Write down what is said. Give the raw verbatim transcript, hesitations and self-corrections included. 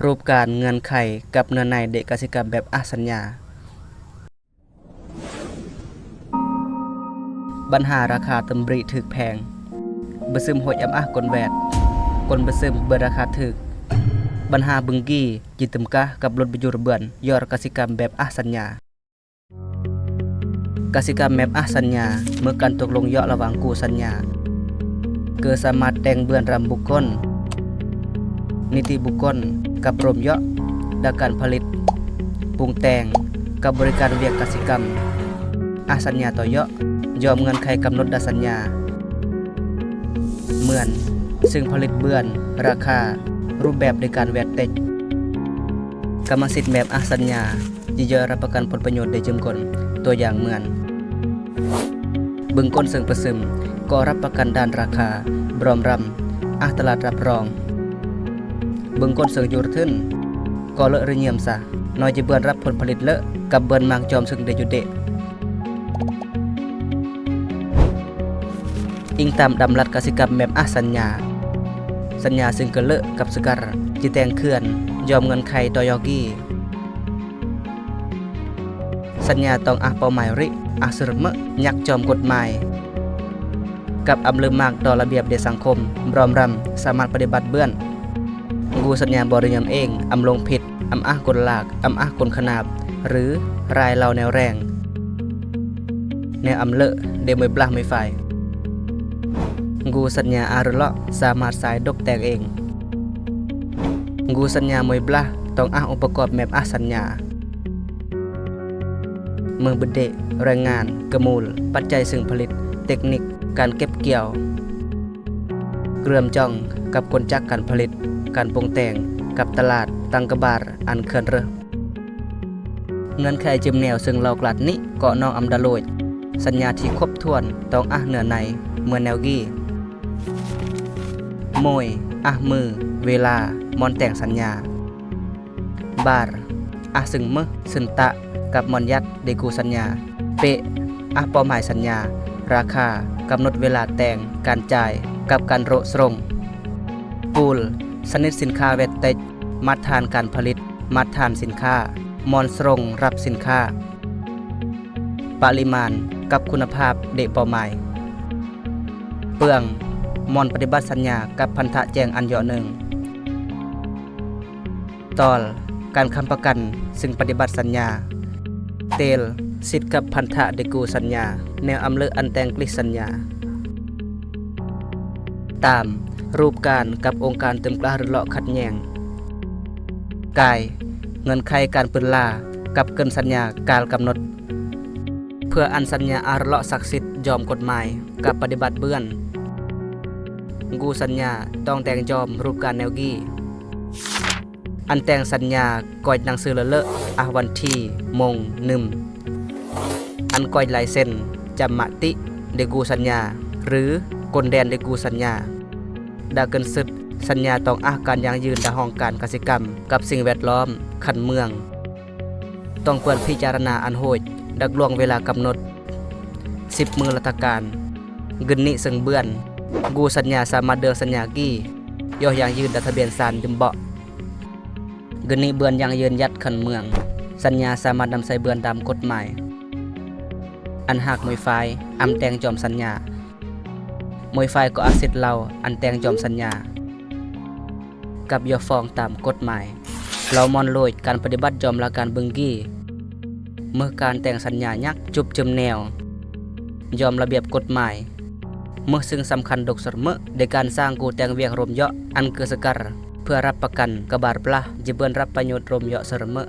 Rup kan, ngăn khai, kăp nơnai đĭ kơ si kăm mep ah săn nha. Bơnha rakha tơm bri thưk pheng. Bơsưm hôi am ah kon wet. Kon bơsưm bơnha rakha thưk. Bơnha bưng gi, ji tơm kah kăp lut bơjur bơ̆n, yor kơ si kăm mep ah săn nha. Kơ si kăm mep ah săn nha, mơ̆ kan tŭk lŏng yŏ la wang gu săn nha. Kơ sa mă teng bơ̆n ram bukon. Niti bukon, kăp rom yŏ, đa kan phalit, pung teng, kăp bơri kan wiek kơ si kăm. Ah săn nha tŏ yŏ, jom ngăn khai kăp nut đa săn nha. Mưn, sưng phalit bơ̆n, rakha, rup mep đe kan wet tĕch. Kơ mă sit mep ah săn nha, ji joi răp pơkăn pon pơñut đe jơm kon, tŏ jang mưn. Bưng kon sưng pơsưm, kơ răp pơkăn đan rakha, brom ram, ah tơlat răp rong. Bưng kon sưng jur thưn, kơ lơ rơñiam sa, nơ ji bơ̆n răp pon phalit lơ, kăp bơ̆n mang jom sưng đe ju đe. Ing tam đăm lăt kơ si kăm mep ah săn nha. Săn nha sưng kơ lơ kăp sơkăr, ji teng khưan, jom ngăn khai tŏ yŏ gi. Săn nha tŏng ah pơmai ri, ah sơrmơ̆, nhăk jom gơ̆t mai. Kăp am lơmang tŏ labiap đe săngkhôm, brom ram, sa mă pơđĭ băt bơ̆n. Gu săn nha bơri ñăm eng, am lŏng phit, am ah kon lak, am ah kon khnap, rư, rai lao neo reng. Neo am lơ, đe mui blah mui phai. Gu săn nha ah rơlŏ, sa mă sai dŏk teng eng. Gu săn nha mui blah, tŏng ah ung pơkop mep ah săn nha. Mơ̆ bơđê, rengan, kơmul, păt chai sưng phalit, teknik, kan kep kiao. Krơm jong, kăp kon chăk kan phalit, kan pung teng, kăp tơlat, tăng kơbar, ăn khăn rơh. Ngăn khai jơm neo sưng lao klat ni, kơ nong am đa lôch. Săn nha thi khŏp thuan, tŏng ah nơnai, mưn neo gi. Môi, ah mư, wela, mon teng săn nha. Bar, ah sưng mơh, sưng tă, kăp mon yat, đe gu săn nha. Pê, ah pơmai săn nha. Rakha, kăp nut wela teng, kan chai, kăp kan rô̆ srong. Pul, săn nit sĭn kha wet tĕch, măt than kan phalit, măt than sĭn kha, mon srong răp sĭn kha. Pă liman, kăp khun aphap đe pơmai. Pơang, mon pơđĭ băt săn nha, kăp phăn thă cheng ăn yŏ nưng. Tol, kan khăm pơkăn, sưng pơđĭ băt săn nha. Tel, sit kăp phăn thă đe gu săn nha, neo am lơ ăn teng klih săn nha. Tam, rup kan, kăp ung kan tơm klah rơlŏ khăt nheng. Kai, ngăn khai kan pơla, kăp kơ̆n săn nha, kal kăp nut. Phư ăn săn nha ah rơlŏ săk sit jom gơ̆t mai, kăp pơđĭ băt bơ̆n. Gu săn nha, tŏng teng jom, rup kan neo gi. Ăn teng săn nha, koch năng sư lơ lơ, ah wan thi, mông, nơm. Ăn koch lai sen, chăm mă ti, đe gu săn nha, rư, kon đen đe gu săn nha. Đa kơ̆n sưt, săn nha tŏng ah kan yang yưn đa hong kan kơ si kăm, kăp sĭng wet lom, khăn mương. Tŏng pơ̆n phi char na ăn hôch, đa glong wela kăp nut. Sip mư la tha kan. Gơni sưng bơ̆n. Gu săn nha sa mă đơ̆ng săn nha gi. Yoh yang yưn đa tha ben san jơm bŏ. Gơni bơ̆n yang yưn yat khăn mương. Săn nha sa mă năm sai bơ̆n dam gơ̆t mai. Ăn hak mui phai, ăn teng jom săn nha. Mui phai kơ ah sit lao, ăn teng jom săn nha. Kăp yoh phong tam gơ̆t mai. Lao mon lôch kan pơđĭ băt jom la kan bưng gi. Mơh kan teng săn nha nhăk, chŭp jơm neo. Jom labiap gơ̆t mai. Mơh sưng samkhan dŏk sơrmơ̆, đe kan sang ku teng wiek rôm yoh, ăn kơ sơkar. Phư răp pơkăn, kơ bar blah, ji bơ̆n răp pơñut rôm yoh sơrmơ̆.